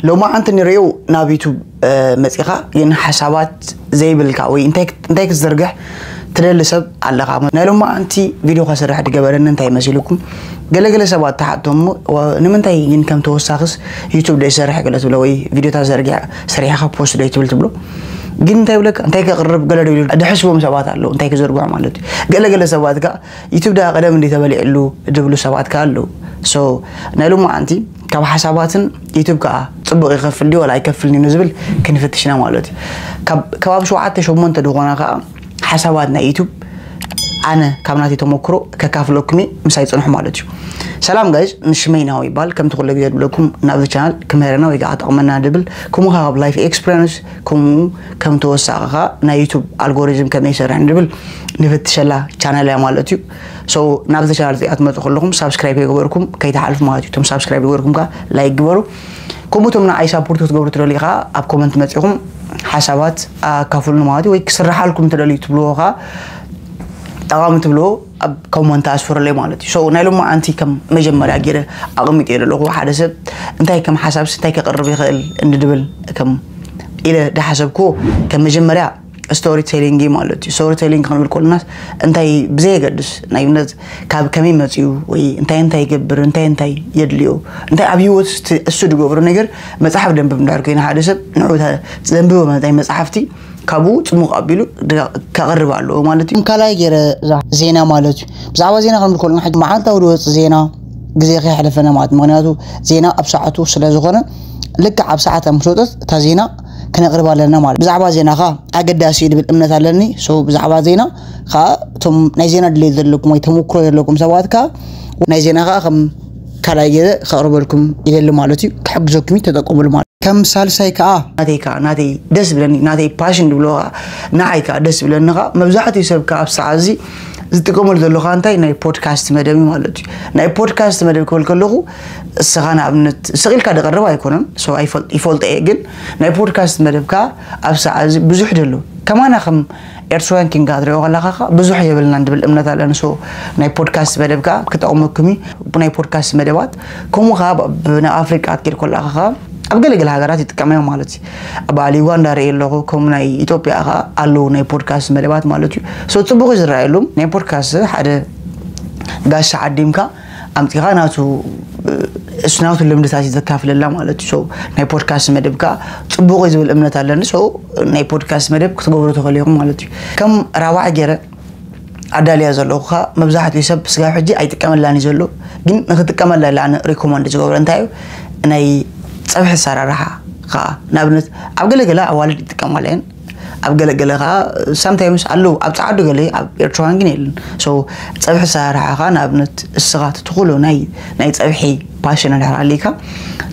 ሎማዓንቲ ንሪኦ ናብ ዩቱብ መፂኻ ግን ሓሳባት ዘይብልካ ወይ እንታይ ክትዘርግሕ ትደሊ ሰብ ኣለኻ። ናይ ሎማዓንቲ ቪድዮ ከስርሕ ድገበረኒ እንታይ መሲልኩም? ገለገለ ሰባት ተሓቶም፣ ንምንታይ ግን ከም ተወሳኽስ ዩቱብ ዶ ይሰርሕ ገለ ትብሎ ወይ ቪድዮታት ዘርጊሕ ሰሪሕኻ ፖስት ዶ ትብል ትብሎ። ግን እንታይ ብለካ እንታይ ከቕርብ ገለ ዶ ድሕስቦም ሰባት ኣለዉ እንታይ ክዘርግሑ ማለት እዩ። ገለገለ ሰባት ከ ዩቱብ ደኣ ቀደም እንዲ ተበሊዕሉ ድብሉ ሰባት ከ ኣለዉ። ሶ ናይ ሎማዓንቲ ካብ ሓሳባትን ዩቱብ ከኣ ጽቡቕ ይኸፍል ድዩ ወላ ኣይከፍልን እዩ ንዝብል ክንፍትሽና ማለት እዩ። ካብ ከባቢ ሸውዓተ ሸሞንተ ድኾና ከኣ ሓሳባት ናይ ዩቱብ ኣነ ካብ ናተይ ተመክሮ ከካፍለኩም እየ፣ ምሳይ ጽንሑ ማለት እዩ። ሰላም ጋይዝ፣ ንሽመይ ናሆ ይባል። ከምቲ ኩሉ ግዜ ድብለኩም ናብዚ ቻናል ክምህረና ወይ ከዓ ክጠቕመና ድብል ከምኡ ካብ ላይፍ ኤክስፒሪንስ ከምኡ ከም ተወሳኺ ከኣ ናይ ዩቱብ ኣልጎሪዝም ከመይ ይሰርሕ ንድብል ንፍትሸላ ቻናል እያ ማለት እዩ። ሶ ናብዚ ቻናል እዚኣ ትመፁ ከለኹም ሳብስክራይብ የግበርኩም ከይተሓልፉ ማለት እዩ። እቶም ሳብስክራይብ የግበርኩም ከ ላይክ ግበሩ። ከምኡ እቶም ንዓይ ሳፖርት ክትገብሩ ትደልዩ ከ ኣብ ኮመንት መፂኹም ሓሳባት ኣካፍሉኒ ማለት እዩ። ወይ ክስርሓልኩም ትደልዩ ትብልዎ ከ ጠቓሚ ትብልዎ ኣብ ኮመንት ኣስፍሩለይ ማለት እዩ። ሶ ናይ ሎማዓንቲ ከም መጀመርያ ገይረ ኣቐሚጠዮ ዘለኹ ሓደ ሰብ እንታይ ከም ሓሳብስ እንታይ ከቕርብ ይኽእል እንድብል ከም ኢለ ድሓሰብኩዎ ከም መጀመርያ ስቶሪ ቴሊንግ ማለት እዩ። ስቶሪ ቴሊንግ ክንብል ከለናስ እንታይ ብዘየገድስ ናይ እምነት ካብ ከመይ መፅኡ ወይ እንታይ እንታይ ይገብር እንታይ እንታይ የድልዮ እንታይ ኣብ ህይወት እሱ ድገብሮ ነገር መፅሓፍ ደንብብ እንዳር ኮይነ ሓደ ሰብ ንዑ ዘንብቦ ናይ መፅሓፍቲ ካብኡ ፅሙቕ ኣቢሉ ከቕርብ ኣለዎ ማለት እዩ። ካልኣይ ገይረ ዜና ማለት እዩ። ብዛዕባ ዜና ክንብል ከለና ሕጂ መዓልታዊ ዝወፅእ ዜና ግዜ ከየሕልፈና ማለት ምክንያቱ ዜና ኣብ ሰዓቱ ስለ ዝኾነ ልክዕ ኣብ ሰዓት ምስ ወፀት እታ ዜና ክነቕርብ ኣለና ማለት ብዛዕባ ዜና ኸ ኣገዳሲ ድብል እምነት ኣለኒ። ሶ ብዛዕባ ዜና ከዓ እቶም ናይ ዜና ድሌት ዘለኩም ወይ ተመክሮ ዘለኩም ሰባት ከዓ ናይ ዜና ከዓ ከም ካልኣይ ገይረ ከቕርበልኩም ይደሊ ማለት እዩ። ክሕግዘኩም እዩ፣ ተጠቀሙሉ ማለት እዩ። ከም ሳልሳይ ከዓ ናተይ ከዓ ናተይ ደስ ብለኒ ናተይ ፓሽን ድብሎ ከዓ ንዓይ ከዓ ደስ ብለኒ ከዓ መብዛሕትኡ ሰብ ከዓ ኣብ ሰዓት እዚ ዝጥቀመሉ ዘሎ ከዓ እንታይ ናይ ፖድካስት መደብ እዩ ማለት እዩ። ናይ ፖድካስት መደብ ክብል ከለኹ እስኻ ንኣብነት ስቕ ኢልካ ድቐርብ ኣይኮነን፣ ሶ ይፈልጦ እየ። ግን ናይ ፖድካስት መደብ ከዓ ኣብ ሰዓት እዚ ብዙሕ ደሎ ከማና ከም ኤርትራውያን ኪንጋ ትሪኦ ከለኻ ከዓ ብዙሕ የብልናን ድብል እምነት ኣለኒ። ሶ ናይ ፖድካስት መደብ ከዓ ክጠቕመኩም እዩ። ናይ ፖድካስት መደባት ከምኡ ከዓ ናብ ኣፍሪቃ ክትከይድ ከለኻ ከዓ ኣብ ገለገለ ሃገራት ይጥቀመ ማለት እዩ። ኣብ ዩጋንዳ ርኢ ኣለኹ፣ ከምኡ ናይ ኢትዮጵያ ከዓ ኣለዉ ናይ ፖድካስት መደባት ማለት እዩ። ሶ ፅቡቕ እዩ ዝረኣየሎም ናይ ፖድካስት ሓደ ጋሻ ዓዲምካ ኣምፂኻ ናቱ እሱ ናቱ ልምድታት እዩ ዘካፍለላ ማለት እዩ። ናይ ፖድካስት መደብ ከዓ ፅቡቕ እዩ ዝብል እምነት ኣለኒ። ናይ ፖድካስት መደብ ክትገብሩ ትኽእሉ ኢኹም ማለት እዩ። ከም ራባዕ ገይረ ኣዳልያ ዘለኹ ከዓ መብዛሕትኡ ሰብ ስጋብ ሕጂ ኣይጥቀመላን እዩ ዘሎ። ግን ንክጥቀመላ ኢለ ኣነ ሪኮመንድ ዝገብሮ እንታይ እዩ ናይ ፀብሒ ኣሰራርሓ ከዓ ንኣብነት ኣብ ገለገለ ኣዋልድ ይጥቀማላ እየን። ኣብ ገለገለ ከዓ ሳምታይምስ ኣለዉ ኣብ ፀዓዱ ገለ ኣብ ኤርትራውያን ግን የለን። ሶ ፀብሒ ኣሰራርሓ ከዓ ንኣብነት እስኻ ትትኽእሎ ናይ ናይ ፀብሒ ፓሽን እንድሕር ኣሊካ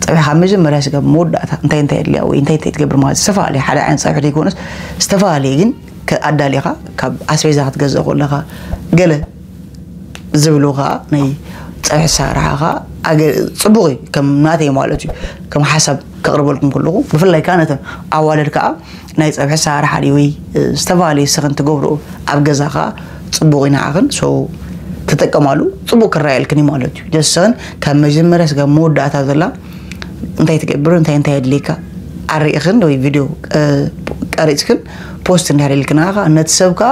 ፀብሒ ካብ መጀመርያ ስጋብ መወዳእታ እንታይ እንታይ የድልያ ወይ እንታይ እንታይ ትገብር ማለት ዝተፈላለዩ ሓደ ዓይነት ፀብሒ ዘይኮነስ ዝተፈላለየ ግን ኣዳሊኻ ካብ ኣስቤዛ ክትገዝእ ከለኻ ገለ ዝብሉ ከዓ ናይ ፀብሒ ኣሰራርሓ ከዓ ኣገ- ፅቡቕ እዩ ከም ናተይ ማለት እዩ ከም ሓሳብ ከቕርበልኩም ከለኹ ብፍላይ ከዓ ነተን ኣዋልድ ከዓ ናይ ፀብሒ ኣሰራርሓ ድዩ ወይ ዝተፈላለዩ ስኽን ትገብርኡ ኣብ ገዛ ከዓ ፅቡቕ እዩ ንዓኽን ሶ ትጥቀማሉ ፅቡቕ ክረኣየልክን እዩ ማለት እዩ ደስኽን ካብ መጀመርያ ስጋብ መወዳእታ ዘላ እንታይ ትገብር እንታይ እንታይ የድልየካ ኣርኢኽን ወይ ቪድዮ ቀሪፅክን ፖስት እንድሕር ኢልክን ከዓ ነቲ ሰብ ከዓ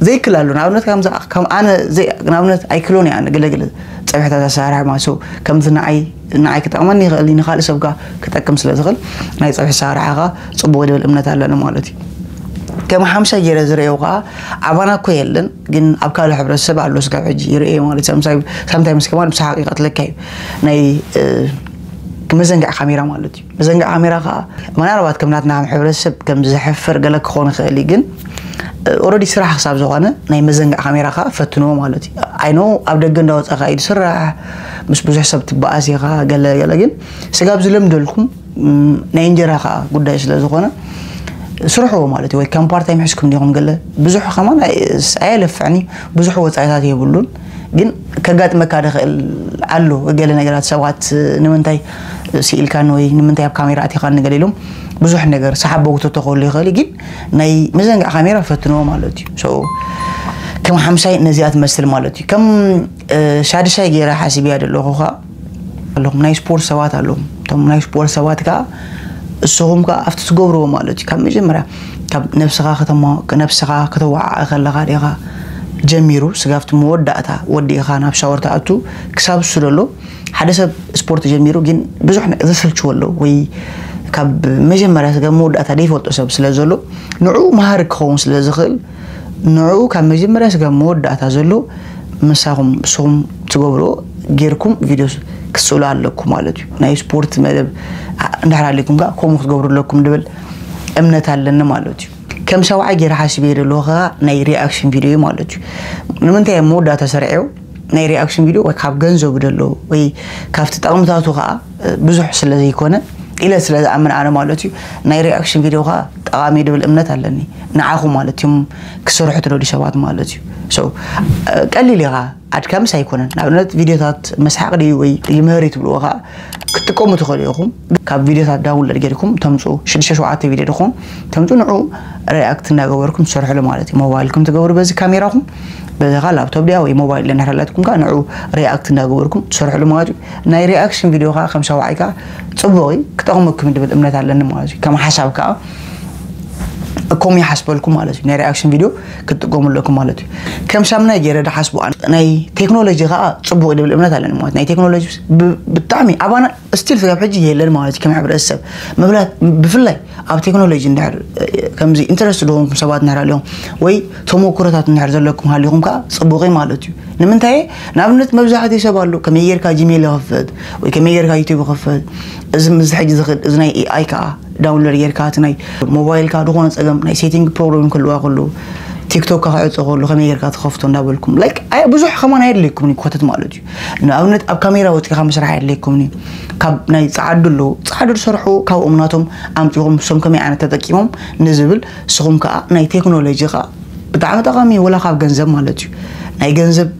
ዘይክል ኣሎ ንኣብነት ከምዚ ከም ኣነ ዘይ- ንኣብነት ኣይክሎን እየ ኣነ ገለገለ ፀብሕታት ኣሰራርሓ ማለት ሰው ከምዚ ንዓይ ንዓይ ክጠቕመኒ ይኽእል እዩ ንካልእ ሰብ ከዓ ክጠቅም ስለ ዝኽእል ናይ ፀብሒ ኣሰራርሓ ከዓ ፅቡቕ ድብል እምነት ኣለኒ ማለት እዩ ከም ሓምሻይ ገይረ ዝረእዮ ከዓ ኣባና እኮ የለን ግን ኣብ ካልእ ሕብረተሰብ ኣሎ ስጋብ ሕጂ ይርኤ ማለት ሳምታይምስ ከማን ብሰሓቕ ይቐትለካ እዩ ናይ መዘንግዕ ካሜራ ማለት እዩ መዘንግዕ ካሜራ ከዓ ምናልባት ከም ናትና ከም ሕብረተሰብ ከም ዘሕፍር ገለ ክኾን ይኽእል እዩ ግን ኦረዲ ስራሕ ክሳብ ዝኾነ ናይ መዘንግዕ ካሜራ ከዓ ፈትንዎ ማለት እዩ ኣይኖ ኣብ ደገ እንዳወፀኻ እዩ ዝስራሕ ምስ ብዙሕ ሰብ ትበኣስ ኢኻ ገለ ገለ ግን ስጋብ ዝለምደልኩም ናይ እንጀራ ከዓ ጉዳይ ስለ ዝኾነ ስርሕዎ ማለት እዩ ወይ ከም ፓርታይም ሕዝኩም ዲኹም ገለ ብዙሕ ከማን ኣየለፍዕኒ ብዙሕ ወፃኢታት የብሉን ግን ከጋጥመካ ድኽእል ኣሎ ገለ ነገራት ሰባት ንምንታይ ስኢልካን ወይ ንምንታይ ኣብ ካሜራ ኣቲኻን ገለ ኢሎም ብዙሕ ነገር ሰሓቦ ክተተኸሉ ይኽእል ግን ናይ መዘንግዕ ካሜራ ፈትንዎ ማለት እዩ ከም ሓምሳይ ነዚኣ ትመስል ማለት እዩ ከም ሻድሻይ ገይረ ሓሲብያ ዘለኹ ከዓ ኣለኹም ናይ ስፖርት ሰባት ኣለኹም። እቶም ናይ ስፖርት ሰባት ከዓ እስኹም ከዓ ኣብቲ ትገብርዎ ማለት እዩ ካብ መጀመርያ ካብ ነብስኻ ከተማ ነብስኻ ከተወዓዕ ከለኻ ዲኻ ጀሚሩ ስጋብቲ መወዳእታ ወዲእኻ ናብ ሻወር ተኣቱ ክሳብ እሱ ደሎ ሓደ ሰብ ስፖርት ጀሚሩ ግን ብዙሕ ዘሰልችዎ ኣሎ ወይ ካብ መጀመርያ ስጋብ መወዳእታ ደይፈልጦ ሰብ ስለ ዘሎ ንዑ መሃሪ ክኸውን ስለ ዝኽእል ንዑ ካብ መጀመርያ ስጋብ መወዳእታ ዘሎ ምሳኹም እስኹም ትገብሮ ጌርኩም ቪድዮ ክትስእሉ ኣለኩም ማለት እዩ ናይ ስፖርት መደብ እንድሕር ኣለኩም ከዓ ከምኡ ክትገብሩ ኣለኩም ድብል እምነት ኣለኒ ማለት እዩ ከም ሰብዓይ ገይረ ሓሲበ ዘለኹ ከዓ ናይ ሪኣክሽን ቪድዮ እዩ ማለት እዩ ንምንታይ ኣብ መወዳእታ ሰርዐዮ ናይ ሪኣክሽን ቪድዮ ወይ ካብ ገንዘቡ ደሎ ወይ ካብቲ ጠቕምታቱ ከዓ ብዙሕ ስለ ዘይኮነ ኢለ ስለ ዝኣምን ኣነ ማለት እዩ ናይ ሪኣክሽን ቪድዮ ከዓ ጠቓሚ ድብል እምነት ኣለኒ ንዓኹ ማለት እዮም ክሰርሑ ትደልዩ ሰባት ማለት እዩ ቀሊል ኢኻ ኣድካምስ ኣይኮነን ንኣብነት ቪድዮታት መስሓቕ ድዩ ወይ ይምህር ትብልዎ ከዓ ክትጥቀሙ ትኽእሉ ኢኹም ካብ ቪድዮታት ዳውንሎድ ጌርኩም ተምፁ ሽዱሽተ ሸውዓተ ቪድዮ ድኹም ተምፁ ንዑ ሪኣክት እናገበርኩም ትሰርሕሉ ማለት እዩ ሞባይልኩም ትገብሩ በዚ ካሜራኹም በዚ ከዓ ላፕቶፕ ድያ ወይ ሞባይል እንድሕር ኣለትኩም ከዓ ንዑ ሪኣክት እናገበርኩም ትሰርሕሉ ማለት እዩ ናይ ሪኣክሽን ቪድዮ ከዓ ከም ሰብዓይ ከዓ ፅቡቕ እዩ ክጠቕመኩም ድብል እምነት ኣለኒ ማለት እዩ ከም ሓሳብ ከዓ እኮም ይሓስበልኩም ማለት እዩ ናይ ሪኣክሽን ቪድዮ ክትጥቀሙ ኣለኩም ማለት እዩ ከም ሳምናይ ገይረ ድሓስቡ ናይ ቴክኖሎጂ ከዓ ፅቡቕ ድብል እምነት ኣለኒ ማለት ናይ ቴክኖሎጂ ብጣዕሚ ኣባና ስቲል ስጋብ ሕጂ የለን ማለት እዩ ከም ሕብረተሰብ ምብላት ብፍላይ ኣብ ቴክኖሎጂ እንድሕር ከምዚ ኢንተረስት ዝኾንኩም ሰባት እንድሕር ኣለኹም ወይ ተሞክሮታት እንድሕር ዘለኩም ሃሊኹም ከዓ ፅቡቕ ማለት እዩ ንምንታይ ንኣብነት መብዛሕትኡ ሰብ ኣሎ ከመይ ጌርካ ጂሜል ይኸፍት ወይ ከመይ ጌርካ ዩቱብ ይኸፍት እዚ ምስዚ ሕጂ ዝኽእል እዚ ናይ ኤኣይ ከዓ ዳውንሎድ ጌርካ እቲ ናይ ሞባይልካ ዝኾነ ፀገም ናይ ሴቲንግ ፕሮብለም ክህልዋ ከሎ ቲክቶክ ክዕፀ ከሎ ከመይ ጌርካ ትኸፍቶ እንዳበልኩም ላይክ ኣይ ብዙሕ ከማን ኣየድልየኩም ኮተት ማለት እዩ ንኣብነት ኣብ ካሜራ ወፂኻ ምስራሕ ኣየድልየኩም ካብ ናይ ፀዓዱ ኣለዉ ፀዓዱ ዝሰርሑ ካብኦም ናቶም ኣምፂኹም ንሶም ከመይ ዓይነት ተጠቂሞም ንዝብል ንስኹም ከዓ ናይ ቴክኖሎጂ ከዓ ብጣዕሚ ጠቓሚ ወላ ካብ ገንዘብ ማለት እዩ ናይ ገንዘብ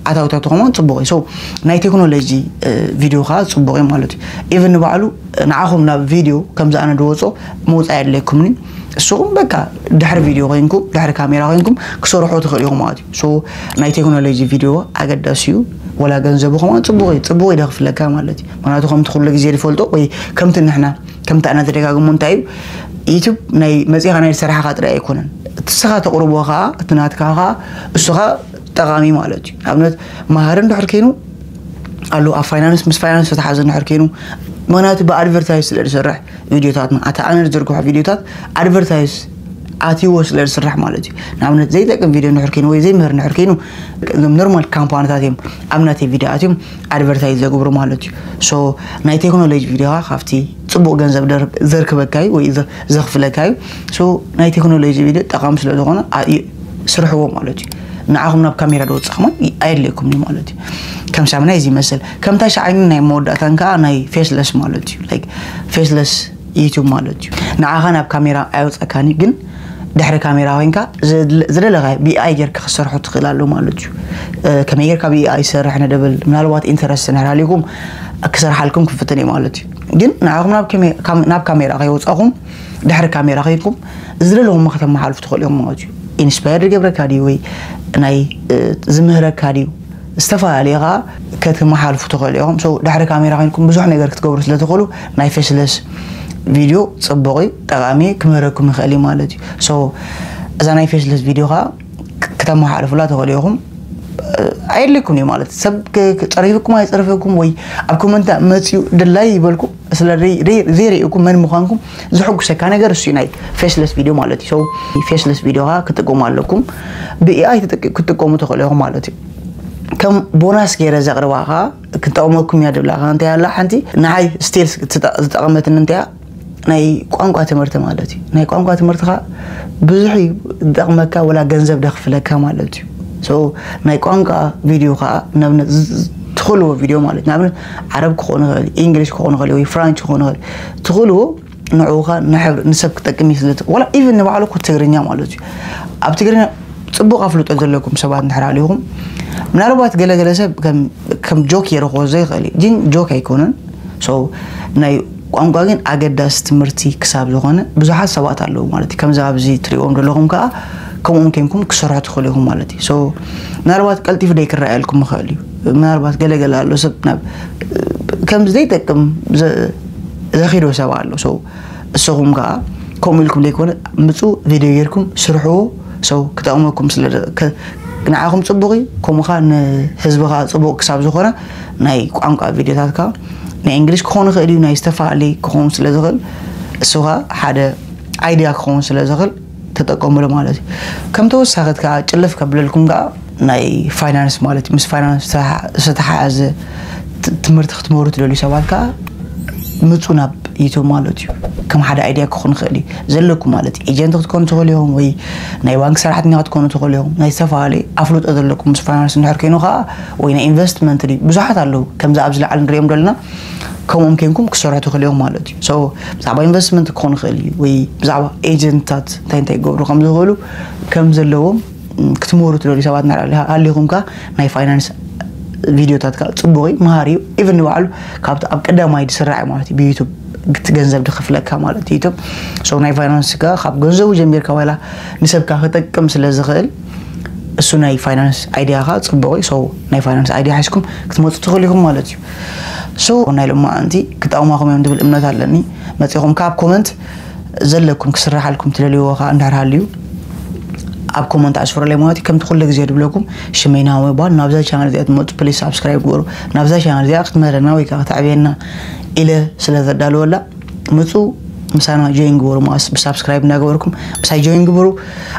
ኣታውታት ከማን ፅቡቕ እዩ ናይ ቴክኖሎጂ ቪድዮ ከዓ ፅቡቕ እዩ ማለት እዩ ኢቨን ንባዕሉ ንዓኹም ናብ ቪድዮ ከምዚ ኣነ ድወፆ መውፃእ የድለይኩምኒ ንስኹም በቃ ድሕሪ ቪድዮ ኮይንኩም ድሕሪ ካሜራ ኮይንኩም ክሰርሖ ትኽእል ኢኹም ማለት እዩ ናይ ቴክኖሎጂ ቪድዮ ኣገዳሲ እዩ ወላ ገንዘቡ ከማን ፅቡቕ እዩ ፅቡቕ ይደኽፍለካ ማለት እዩ ምክንያቱ ከምቲ ኩሉ ግዜ ዝፈልጦ ወይ ከምቲ ንሕና ከምቲ ኣና ተደጋግሞ እንታይ እዩ ዩቱብ ናይ መፂኻ ናይ ዝሰራሕኻ ጥራይ ኣይኮነን እቲ ስኻ ተቕርቦ ከዓ እቲ ናትካ ከዓ እሱኻ ጠቓሚ ማለት እዩ ኣብነት መሃሪ እንድሕር ከይኑ ኣሎ ኣብ ፋይናንስ ምስ ፋይናንስ ዝተሓዘ እንድሕር ከይኑ ምክንያቱ ብኣድቨርታይዝ ስለ ዝሰርሕ ቪድዮታትና ኣታ ኣነ ዝዝርግሖ ቪድዮታት ኣድቨርታይዝ ኣትይዎ ስለ ዝስራሕ ማለት እዩ ንኣብነት ዘይጠቅም ቪድዮ እንድሕር ከይኑ ወይ ዘይምህር እንድሕር ከይኑ እዞም ኖርማል ካምፓኒታት እዮም ኣብ ናተይ ቪድዮ ኣትዮም ኣድቨርታይዝ ዘግብሩ ማለት እዩ ሶ ናይ ቴክኖሎጂ ቪድዮ ከዓ ካብቲ ፅቡቅ ገንዘብ ዘርክበካ እዩ ወይ ዘኽፍለካ እዩ ሶ ናይ ቴክኖሎጂ ቪድዮ ጠቃሚ ስለ ዝኾነ ስርሕዎ ማለት እዩ ንዓኹም ናብ ካሜራ ዝወፅእ ከማን ኣየድልየኩም እዩ ማለት እዩ ከም ሳምና እዚ ይመስል ከምታ ሸዓይኒ ናይ መወዳእታን ከዓ ናይ ፌስለስ ማለት እዩ ፌስለስ ዩቱብ ማለት እዩ ንዓኻ ናብ ካሜራ ኣየውፀካን እዩ ግን ድሕሪ ካሜራ ኮይንካ ዝደለካ ብኣይ ጌርካ ክሰርሖ ትኽእል ኣሎ ማለት እዩ ከመይ ጌርካ ብኣይ ይሰርሕ ንደብል ምናልባት ኢንተረስት ንሕራልኩም ክሰርሓልኩም ክፍትን እዩ ማለት እዩ ግን ንዓኹም ናብ ካሜራ ከይወፃኹም ድሕሪ ካሜራ ኮይንኩም ዝደለኹም ከተመሓልፉ ትኽእሉ እዮም ማለት እዩ ኢንስፓየር ዝገብረካ ድዩ ወይ ናይ ዝምህረካ ድዩ ዝተፈላለየ ከዓ ከተመሓልፉ ትኽእሉ ኢኹም ድሕሪ ካሜራ ኮይንኩም ብዙሕ ነገር ክትገብሩ ስለ ትኽእሉ ናይ ፌስለስ ቪድዮ ፅቡቕ እዩ ጠቓሚ ክምህረኩም ይኽእል እዩ ማለት እዩ እዛ ናይ ፌስለስ ቪድዮ ከዓ ክተመሓልፉላ ትኽእሉ ኢኹም ኣየድልኩም እዩ ማለት ሰብ ፀሪፍኩም ኣይፀርፍኩም ወይ ኣብ ኮመንታ መፅኡ ድላይ ይበልኩም ስለ ዘይርእኩም መን ምዃንኩም ዝሕጉሰካ ነገር እሱ ናይ ፌስለስ ቪድዮ ማለት እዩ ፌስለስ ቪድዮ ከዓ ክትጥቀሙ ኣለኩም ብኤኣይ ክትጥቀሙ ትኽእሉ ኢኹም ማለት እዩ ከም ቦናስ ገይረ ዘቕርባ ከዓ ክትጠቕመኩም እያ ድብላ ከዓ እንታይ ኣላ ሓንቲ ንዓይ ስቴልስ ዝጠቐመትኒ እንታይ ናይ ቋንቋ ትምህርቲ ማለት እዩ ናይ ቋንቋ ትምህርቲ ከዓ ብዙሕ ዝጠቕመካ ወላ ገንዘብ ደኽፍለካ ማለት እዩ ናይ ቋንቋ ቪድዮ ከዓ ንኣብነት ትኽእልዎ ቪድዮ ማለት ንኣብነት ዓረብ ክኾን ይኽእል ኢንግሊሽ ክኾን ይኽእል ወይ ፍራንች ክኾን ይኽእል ትኽእልዎ ንዕኡ ከዓ ንሕብር ንሰብ ክጠቅም እዩ ስለ ወላ ኢቨን ንባዕሉ እኮ ትግርኛ ማለት እዩ ኣብ ትግርኛ ፅቡቅ ኣፍልጦ ዘለኩም ሰባት እንድሕር ኣሊኹም ምናልባት ገለገለ ሰብ ከም ጆክ የረኽቦ ዘይኽእል እዩ ግን ጆክ ኣይኮነን ናይ ቋንቋ ግን ኣገዳሲ ትምህርቲ ክሳብ ዝኾነ ብዙሓት ሰባት ኣለዉ ማለት እዩ ከምዚ ኣብዚ ትሪእዎም ዘለኹም ከዓ ከምኡም ኮንኩም ክሰርሑ ትኽእሉ ኢኹም ማለት እዩ ምናልባት ቀልጢፉ ደይ ክረኣየልኩም ይኽእል እዩ ምናልባት ገለገለ ኣሎ ሰብ ናብ ከም ዘይጠቅም ዘኺዶ ሰብ ኣሎ። So እስኹም ከዓ ከምኡ ኢልኩም ዘይኮነ ምፁ ቪድዮ ጌርኩም ስርሕዎ። So ክጠቕመኩም ስለ ንዓኹም ፅቡቕ እዩ፣ ከምኡ ከዓ ንህዝቢ ከዓ ፅቡቕ ክሳብ ዝኾነ ናይ ቋንቋ ቪድዮታት ከዓ ናይ እንግሊሽ ክኾን ይኽእል እዩ፣ ናይ ዝተፈላለየ ክኸውን ስለ ዝኽእል እሱ ከዓ ሓደ ኣይድያ ክኸውን ስለ ዝኽእል ተጠቀሙሉ ማለት እዩ። ከም ተወሳኺት ከዓ ጭልፍ ከብለልኩም ከዓ ናይ ፋይናንስ ማለት እዩ። ምስ ፋይናንስ ዝተሓ- ዝተተሓሓዘ ት- ትምህርቲ ክትመሩ ትደልዩ ሰባት ከዓ ምፁ ናብ ዩቱብ ማለት እዩ። ከም ሓደ ኣይድያ ክኾን ይኽእል እዩ ዘለኩም ማለት እዩ። ኤጀንት ክትኮኑ ትኽእሉ ኢኹም ወይ ናይ ባንክ ሰራሕተኛ ክትኮኑ ትኽእሉ ኢኹም። ናይ ዝተፈላለየ ኣፍልጦ ዘለኩም ምስ ፋይናንስ እንድሕር ኮይኑ ከዓ ወይ ናይ ኢንቨስትመንት ድዩ ብዙሓት ኣለዉ ከምዚ ኣብዚ ላዕሊ ንሪኦም ዘለና ከምኦም ኮንኩም ክሰርሑ ትኽእሉ ኢኹም ማለት እዩ። So ብዛዕባ ኢንቨስትመንት ክኾን ይኽእል እዩ ወይ ብዛዕባ ኤጀንትታት እንታይ እንታይ ክገብሩ ከም ዝኽእሉ ከም ዘለዎም ክትምህሩ ትደልዩ ሰባት እንድሕር ሃሊኹም ከዓ ናይ ፋይናንስ ቪድዮታት ከዓ ፅቡቕ እዩ፣ መሃሪ እዩ። ኢቨን ንባዕሉ ካብቲ ኣብ ቀዳማይ ዝስራዕ እዩ ማለት እዩ ብዩቱብ እቲ ገንዘብ ዝኽፍለካ ማለት እዩ ዩቱብ። So ናይ ፋይናንስ ከዓ ካብ ገንዘቡ ጀሚርካ ዋላ ንሰብካ ክጠቅም ስለ ዝኽእል እሱ ናይ ፋይናንስ ኣይድያ ከዓ ፅቡቕ እዩ። So ናይ ፋይናንስ ኣይድያ ሓዝኩም ክትመፁ ትኽእሉ ኢኹም ማለት እዩ። So ናይ ሎማዓንቲ ክጠቕማኹም እዮም ዝብል እምነት ኣለኒ። መፂኹም ካብ ኮመንት ዘለኩም ክስራሓልኩም ትደልይዎ ከዓ እንድሕር ሃልዩ ኣብ ኮመንት ኣስፍሩለይ ማለት እዩ። ከምቲ ኩሉ ግዜ ዝብለኩም ሽመይ ናሆም ይባሃል። ናብዛ ቻናል እዚኣ ትመፁ ፕሊስ ሳብስክራይብ ግበሩ። ናብዛ ቻናል እዚኣ ክትምህረና ወይ ከዓ ክተዕብየና ኢለ ስለ ዘዳልወላ ምፁ ምሳና ጆይን ግበሩ ማለት ብሳብስክራይብ እናገበርኩም ምሳይ ጆይን ግበሩ።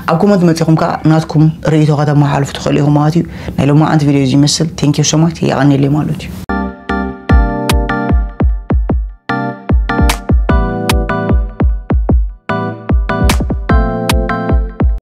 ኣብ ኮመንት መፂኹም ከዓ ናትኩም ርእይቶ ከተመሓላልፉ ትኽእሉ ኢኹም ማለት እዩ። ናይ ሎማዓንቲ ቪድዮ እዚ ይመስል። Thank you so much። የቐንየለይ ማለት እዩ።